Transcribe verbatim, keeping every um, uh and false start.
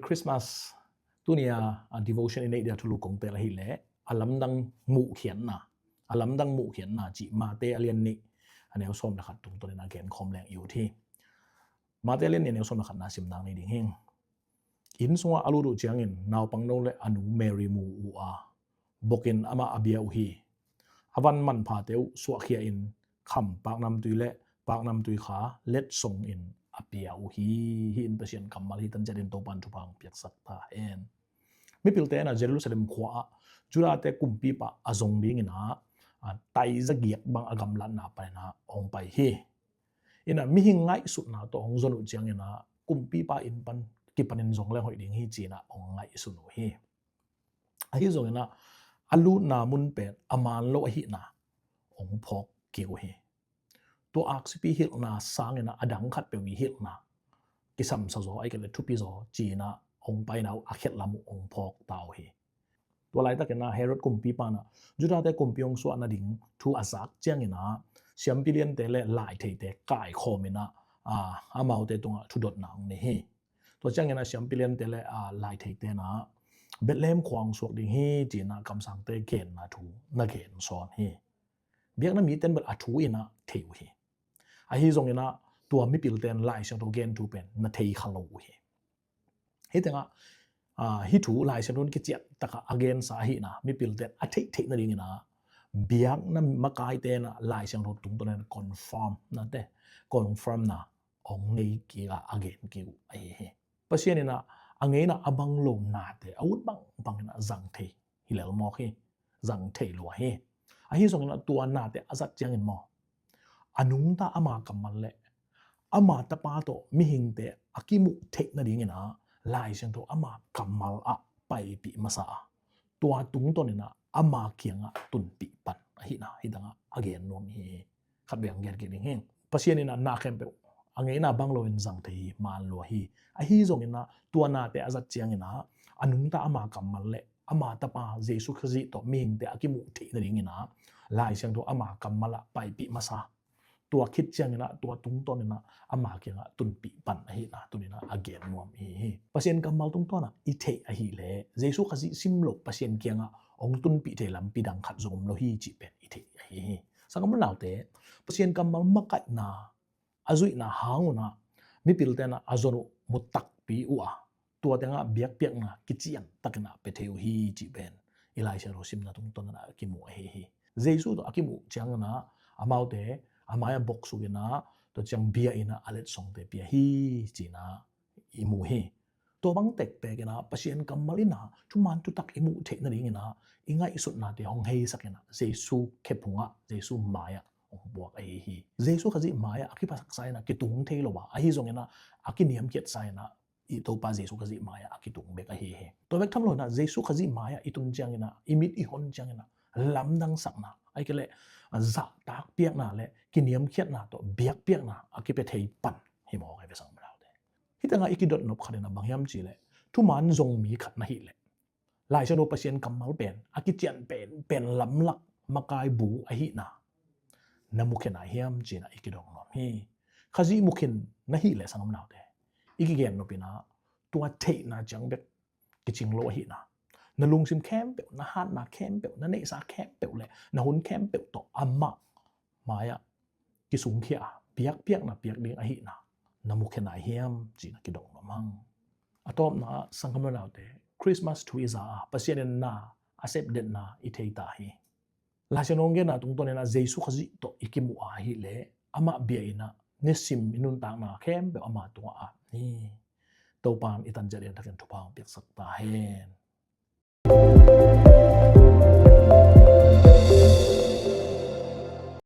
Christmas tuni a devotion i neih dia thulu kong tel ahih leh a lamdang muhkhiatna, a lamdang muhkhiatna cih Mate a lian nih a neu sawm le khat tungtawnin a gen khawm leng i ut hi. Mate a lian nih a neu sawm le khatna sim nang ni ding hi. Inn sungah a lut uh ciangin naupangno le a nu Mary mu uh a, bokin amah a bia uh hi. A van manphate uh suahkhia in kham paknamtui le paknamtui kha letsong in a pia uh hi. Hih in Pasian kammal hi. Tan ciatin Topan thupha hong piaksak ta hen. Mipilte in a Jerusalem khua ah Judate kumpipa a zong dingin a, a, taiza giak bang a gamlatna panin a hong pai hi. In a mihing ngaihsutna tawh hong zon uh ciangin a kumpipa inn pan kipanin zong leng hoih ding hi ci-in a hong ngaihsun uh hi. Ahi zongin a a lutna mun pen a man lo ahihna hong phawk kik uh hi. Tua aksipi hilhna sangin a a dang khat peuh i hilhna kisamsa zaw, ahih kei leh thupi zaw ci-in a hong paina uh a khet lam uh hong phawk ta uh hi. Tua laitakin a Herod kumpipa in a Judate kumpi hong suah nading thu a zak ciangin a siampi liante le laitheite kaikhawm in a, a, amaute tungah thudotna hong nei hi. Tua ciangin a siampi liante le, a, laitheite in a Bethlehem khua hong suak ding hi ci-in a kamsangte genna thu na gen sawn hi. Biakna mite in bel a thu in a thei uh hi. Ahi zongin a tua mipilte in Lai Siangtho gen thu pen na thei kha lo uh hi. Hih tengah, a, hih thu Lai Siangtho in kician takah a gensa ahihna mipilte in a theihtheih nadingin a biakna makaite in a Lai Siangtho tungtawn in confirm nate, confirm na hong nei kik a, a gen kik uh ahi hi. Pasian in a a ngeina a bang lo nate a ut bangbang in a zang thei hi lel mawk hi, zang thei lua hi. Ahi zongin a tua nate a zat ciangin maw, a nungta ama kammal le ama tapa tawh mihingte a kimuh theih nadingin a Lai Siangtho ama kammal ah paipih masa a, tua tungtawnin a ama kiangah tunpih pan ahihna hih tengah a gen nuam hi. Khat vei hong gen kik ding hi. Pasian in a na khempeuh a ngeina bang loin zang thei hi, man lua hi. Ahi zongin a tua nate a zat ciangin a a nungta ama kammal le ama tapa Jesu Khazih tawh mihingte a kimuh theih nadingin a Lai Siangtho ama kammal ah paipih masa, tua khit ciangin a tua tungtawnin a ama kiangah tunpih pan ahihna tuni-in a a gen nuam i hi hi. Pasian kammal tungtawn a i theih ahih leh Jesu Khazih sim loh Pasian kiangah hong tunpih thei lampi dang khat zong om lo hi cih pen i theih ahi hi. Sanggam unaute, Pasian kammal makaihna a zuihna hang un a mipilte in a a zon uh mu takpi uh a, tua tengah biakpiakna kician takin a pia thei uh hi cih pen i Lai Siangtho simna tungtawnin a kimu ahi hi. Jesu tawh a kimuh ciangin a amaute a mai-ah boksuk in a, tua ciang bia in a a letsongte pia hi ci-in a i mu hi. Tua bang tektek in a Pasian kammal in a thuman thutak i muh theih nadingin a i ngaihsutnate hong heisak in a Jesu khephung ah, Jesu mai-ah hong puak ahi hi. Jesu Khazih mai-ah a kipasaksa in a kitung thei lo a, ahi zongin a a kiniamkhiatsa in a i Topa Jesu Khazih mai-ah a kitung bek ahi hi. Tua bek tham lo in a Jesu Khazih mai-ah i tun ciangin a, i mit i hon ciangin a, lamdangsakna, ahih kei leh zahtak piakna le kiniamkhiatna tawh biakpiakna a kipia thei pan hi mawk ahi ve, sanggam unaute. Hih tengah i kidot nop khat in a bang hiam cih leh, thuman zong mi khat na hih leh Lai Siangtho Pasian kammal pen a kician pen, pen lamlak makai bu ahihna na mukhe nai hiam ci-in a i kidong nuam hi. Khazih mukhin na hih leh, sanggam unaute, i kigen nop in a tua theihna ciang bek kicing lo ahihna, na lungsim khempeuh, na hatna khempeuh, na neihsa khempeuh le na hun khempeuh tawh amah mai-ah kisungkhia a biakpiakna piak ding ahihna na mukhe nai hiam ci-in a kidong nuam hang. A tawpna ah, sanggam unaute, Christmas thu i za a, Pasian in na a sepdetna i thei ta hi. Lai Siangtho genna tungtawnin a Jesu Khazih tawh i kimuh a ahih leh amah bia in a nisim i nuntakna khempeuh ama tungah ap ni. Topan i tan ciat ding takin thupha hong piaksak ta hen.